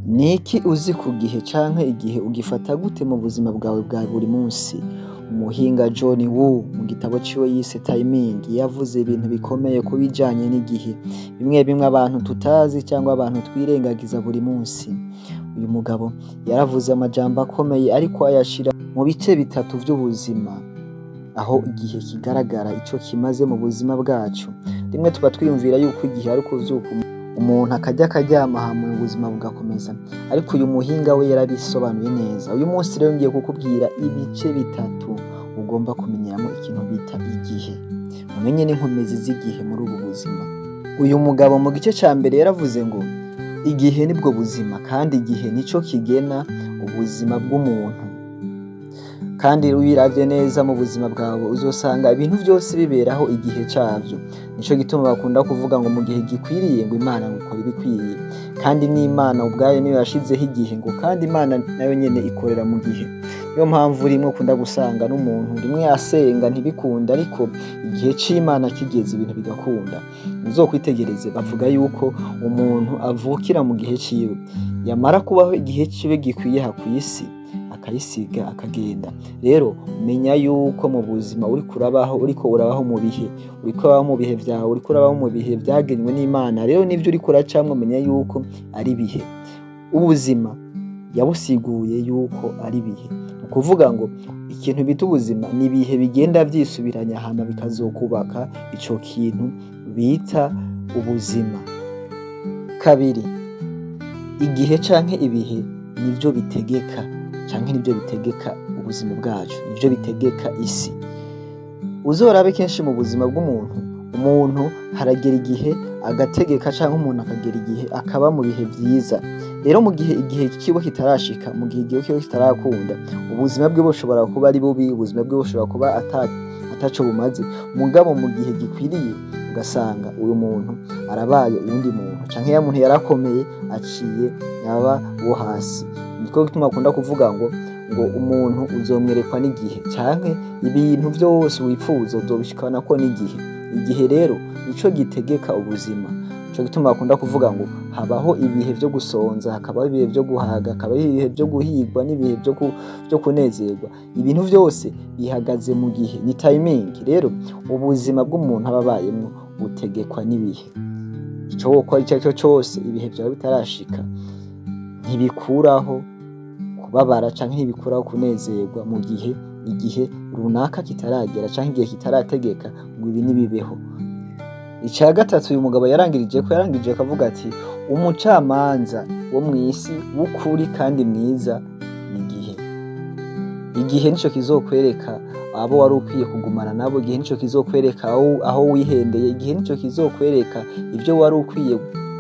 Niki uzi ku gihe canke igihe ugifata gute mu buzima bwawe bwa buri munsi? Umuhinga John Woo mu gitabo ciwe yise Timing yavuze ibintu bikomeye ku bijanye n'igihe, bimwe bimwe abantu tutazi cyangwa abantu twirengagiza buri munsi. Uyu mugabo yaravuze amajambo akomeye, ariko ayashira mu bice bitatu vy'ubuzima, aho igihe kigaragara ico kimaze mu buzima bwacu. Rimwe tuba twiyumvira yuko igihe ari ukuvyuka, umuntu akarya, akaryama, hama ubuzima bugakomeza, ariko uyu muhinga we yarabisobanuye neza. Uyu munsi rero ngiye kukubwira ibice bitatu ugomba kumenyeramo ikintu bita igihe, umenye n'inkomezi z'igihe muri ubu buzima. Uyu mugabo mu gice ca mbere yaravuze ngo igihe nibwo buzima, kandi igihe nico kigena ubuzima bw'umuntu. Kandi ubiravye neza mu buzima bwawe, uzosanga ibintu vyose biberaho igihe cavyo. Nico gituma bakunda kuvuga ngo mu gihe gikwiriye ngo Imana ngo ikora ibikwiriye, kandi n'Imana ubwayo niyo yashizeho igihe, ngo kandi Imana nayo nyene ikorera mu gihe. Niyo mpamvu rimwe ukunda gusanga n'umuntu rimwe asenga ntibikunde, ariko igihe c'Imana kigeze ibintu bigakunda. Uzokwitegereze, bavuga yuko umuntu avukira mu gihe ciwe, yamara kubaho igihe ciwe gikwiye aha kw'isi, akayisiga akagenda. Rero menya yuko mu buzima uriko urabaho, uriko urabaho mu bihe, uriko urabaho mu bihe vyawe, uriko urabaho mu bihe vyagenwe n'Imana. Rero nivyo uriko uracamwo, menya yuko ari ibihe. Ubuzima yabusiguye yuko ari ibihe, ni ukuvuga ngo ikintu bita ubuzima ni ibihe bigenda vyisubiranya, hama bikazokubaka ico kintu bita ubuzima. Kabiri, igihe canke ibihe nivyo bitegeka, canke nivyo bitegeka ubuzima bwacu, nivyo bitegeka isi. Uzorabe kenshi mu buzima bw'umuntu, umuntu haragera igihe agategeka, canke umuntu akagera igihe akaba mu bihe vyiza. Rero mu gihe igihe kiwe kitarashika, mu gihe igihe kiwe kitarakunda, ubuzima bwiwe bushobora kuba ari bubi, ubuzima bwiwe bushobora kuba ataco bumaze. Mugabo mu gihe gikwiriye, ugasanga uyu muntu arabaye uwundi muntu, canke ya muntu yarakomeye aciye yaba uwo hasi. Niko gituma bakunda kuvuga ngo umuntu uzomwerekwa n'igihe, canke ibintu vyose wipfuza uzobishikanako n'igihe. Igihe rero nico gitegeka ubuzima. Nico gituma bakunda kuvuga ngo habaho ibihe vyo gusonza, hakabaho ibihe vyo guhaga, hakabaho ibihe vyo guhigwa n'ibihe vyo kunezerwa. Ibintu vyose bihagaze mu gihe, ni timing. Rero ubuzima bw'umuntu aba abayemwo butegekwa n'ibihe. Ico wokora ico arico cose, ibihe vyawe bitarashika, ntibikuraho kubabara canke ntibikuraho kunezerwa mu gihe igihe runaka kitaragera, canke igihe kitarategeka ngo ibi nibibeho. Ica gatatu uyu mugabo yarangirije ko, yarangirije akavuga ati: "Umucamanza wo mw'isi w'ukuri kandi mwiza ni igihe." Igihe nico kizokwereka abo wari ukwiye kugumana nabo, igihe nico kizokwereka aho wihendeye, igihe nico kizokwereka ivyo wari ukwiye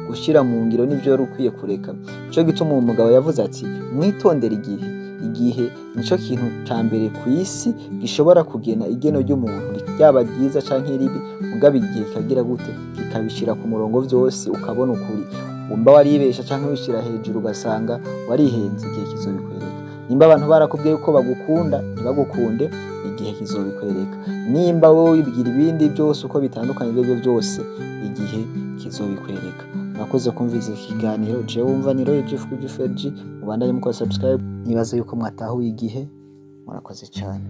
gushira mu ngiro n'ivyo wari ukwiye kureka. Nico gituma uwo mugabo yavuze ati: "Mwitondere igihe." Igihe nico kintu ca mbere kw'isi gishobora kugena igeno ry'umuntu, ryaba ryiza canke ribi. Mugabo igihe kikagira gute? Kikabishira ku murongo vyose, ukabona ukuri. Wumva waribesha canke wishira hejuru, ugasanga warihenze, igihe kizobikwereka. Nimba abantu barakubwiye yuko bagukunda ntibagukunde, igihe kizobikwereka. Nimba wowe wibwira ibindi byose uko bitandukanye, ivyo byose igihe kizobikwereka. Murakoze kumviriza iki kiganiro. Jewe wumva ni Roy Jeff kuri FG. Mubandanye mukora subscribe. Nibaza yuko mwatahuye igihe. Murakoze cyane.